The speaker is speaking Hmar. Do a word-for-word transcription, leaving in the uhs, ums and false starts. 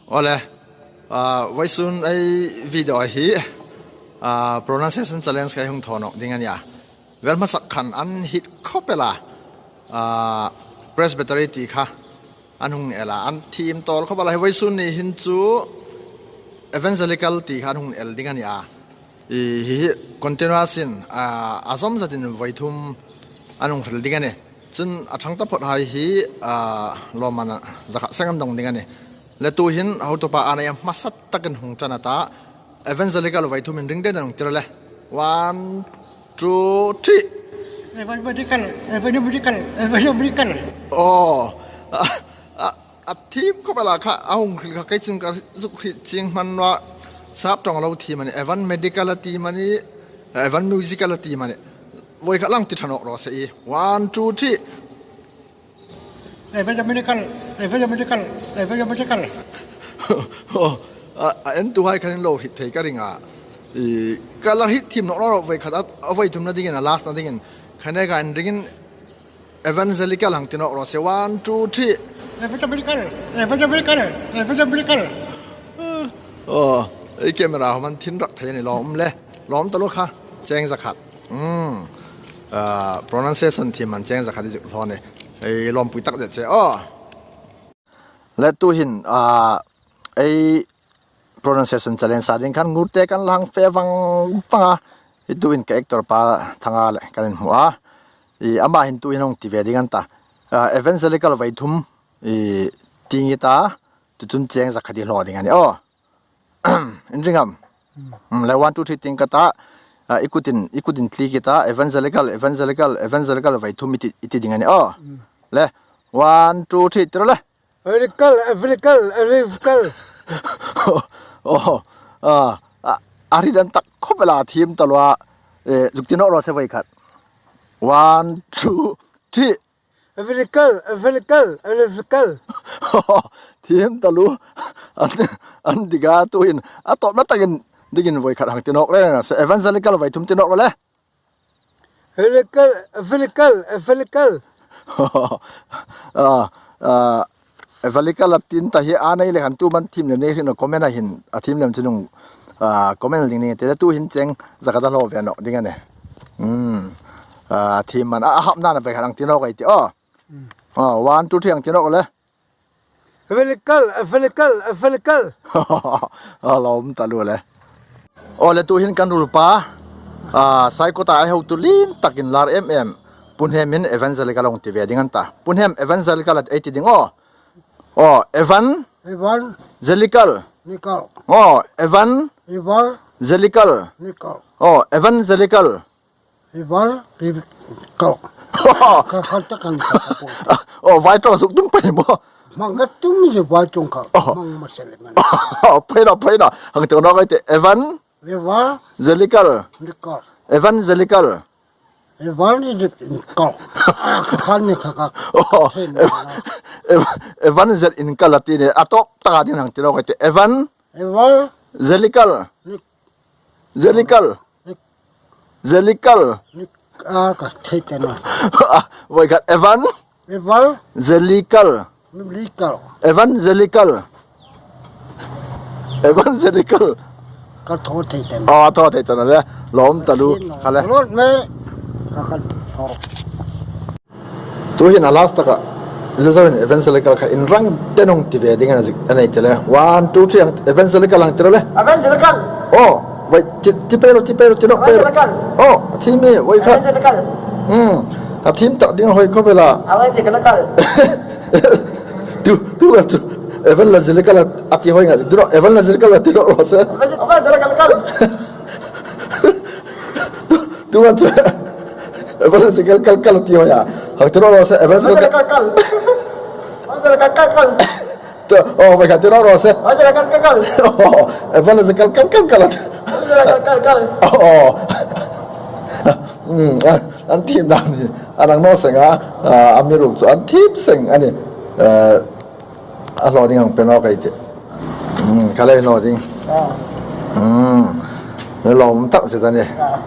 Awle, ah, vawisun ei video hi, ah, pronunciation challenge ka hung thaw nawk ding a nih a. Vel hmasa khan an hit khawp el a, ah, Presbytery ti kha an hung el a, an thiem tawl khawp el a. Hi vawisun ni hin chu Evangelical ti kha an hung el ding a nih a. I, hi hi continuous-in, ah, a zawm zatin voi thum an hung hril ding a nih. Chun a ṭhang taphawt hai hi, ah, lawmman zakhat seng an dawng ding a nih. Le tuhin hotupa a nei hmasa takin hung ṭan a ta. Evangelical voi thumin ring den an hung tir le. One, two, three. Evangelical, evangelical, evangelical. Oh, a, a, a thiem khawp el a kha, a hung hril kha kei chun ka zuk hril chieng hman naw a, sap ṭawng lo thiem a nih. Evan medical a ti am a nih, evan musical a ti am a nih. Voi kha lang ti ṭha nawk raw se i. One, two, three. Evangelical, evangelical, evangelical. Oh, a, a entuhai khan in lo hriet thei ka ring a. I, ka la hriet thiem nawk raw voi khat a, a voi thumna dingin, a last-na dingin. Kha neka in ringin Evangelical hang ti nawk raw se. One, two, three. Evangelical, evangelical, evangelical. Oh, ei camera hawm an thin rak thei a nih, lawm le. Lawm taluo kha. Cheng zakhat. Hmm. Ah, pronunciation thiem an cheng zakhat i zuk hlaw a nih. Ei lawmpui tak zet che. Oh. Le tuhin, ah, ei pronunciation challenge-a ding khan ngurte kan la hang fe vang vang a. I tuhin ka actor pa Thanga le kan inhmu a. I ama hin tuhin hung ti ve ding an ta. Ah, evangelical voi thum i ti ngi ta. Chu chun cheng zakhat i hlaw ding a nih. Oh. In ring am? Mm, le one, two, three ti ngi ka ta. Ah, i kutin, i kutin tli ki ta. Evangelical, evangelical, evangelical voi thum i ti, i ti ding a nih. Oh. Le one, two, three ti ro le. Evangelical, evangelical, evangelical. Oh, ah, ah, a hriet dan tak khawp el a, thiem taluo a. Eh, zuk ti nawk raw se voi khat. One, two, three. Evangelical, evangelical, evangelical. Thiem taluo. An, an dik a tuhin. A tawpna takin, dingin voi khat hang ti nawk le na se. Evangelical voi thum ti nawk le. Evangelical, evangelical, evangelical. Ah, ah, evangelical a ti ta hi a nei le khan tu man thiem lem nei hin comment-a hin, a thiem lem chu nung, ah, comment ding ni te tuhin cheng zakhat a hlaw ve nawk ding a nih. Hmm. Ah, thiem man a, a hap nana voi khat hang ti nawk ei ti. Oh. Hmm. Ah, one, two, three hang ti nawk le. Evangelical, evangelical, evangelical. A lawm taluo le. Aw le tuhin kan ruol pa, ah, Saikawta ei hotu lien takin lar em em. Pu Hnemin evangelical hung ti ve ding an ta. Pu Hnem, evangelical ei ti ding aw. Aw, evan. Evan. Gelical. Nical. Aw, evan. Evan. Gelical. Nical. Aw, evangelical. Evan, ri, kal. Ka kal ta kan ka ko. Oh, vai ṭawng zuk tum pei maw. Hmang ka tum zie vai ṭawng ka. Oh. Hmang ma sel man. Oh, pei na, pei na. Hang te na kai te. Evan. Evan. Gelical. Gelical. Evangelical. Evan, gelical. Ah, ka kal ni ka ka. Oh, thei ma Ev-, na. Ev-, evangelical a ti ni. A tawp taka ding hang te na kai te. Evan. Evan. Gelical. Ni Gelical. Nik. Gelical. Nik. Ah, ka thei te na. Voi khat. Evan. Evan. Gelical. Gelical. Evangelical. Evangelical. Ka thaw thei te na. Oh, thaw thei te na le. Lawm taluo. Ka le. Lawm me. Ka ka thaw. Tuhin a last taka, Elizabeth evangelical kha in rang te nung ti ve ding a nih, a nei te le. One, two, three, ang evangelical ang ti ro le. Evangelical. Oh, wait, ti, ti pei ro, ti pei ro, ti nawk pei ro. Evangelical. Oh, a thiem e, wait kha. Evangelical. Hmm, a thiem tak ding hoi ko bela. Evangelical. Tu, tu ka tu. Evangelical a ti hoi nga. Tu ro, evangelical a ti ro ro se. Evangelical. Tu, tu ka tu. Evangelical kal kal ti hoi a. Hang ti ro ro se, evangelical. Evangelical kal kal. Evangelical kal kal. Tu, oh, wait khat ti ro ro se. Evangelical kal kal. Oh, evangelical kal kal kal. Evangelical kal kal. Oh. Hmm, ah, an thiem dan hi. An ang naw seng a, ah, amiruokchu an thiem seng a nih. Eh, a hlaw ding ang pe nawk ei tih. Hmm, ka lei hlaw ding. Ah. Hmm. Lawm tak zet a nih. Ah.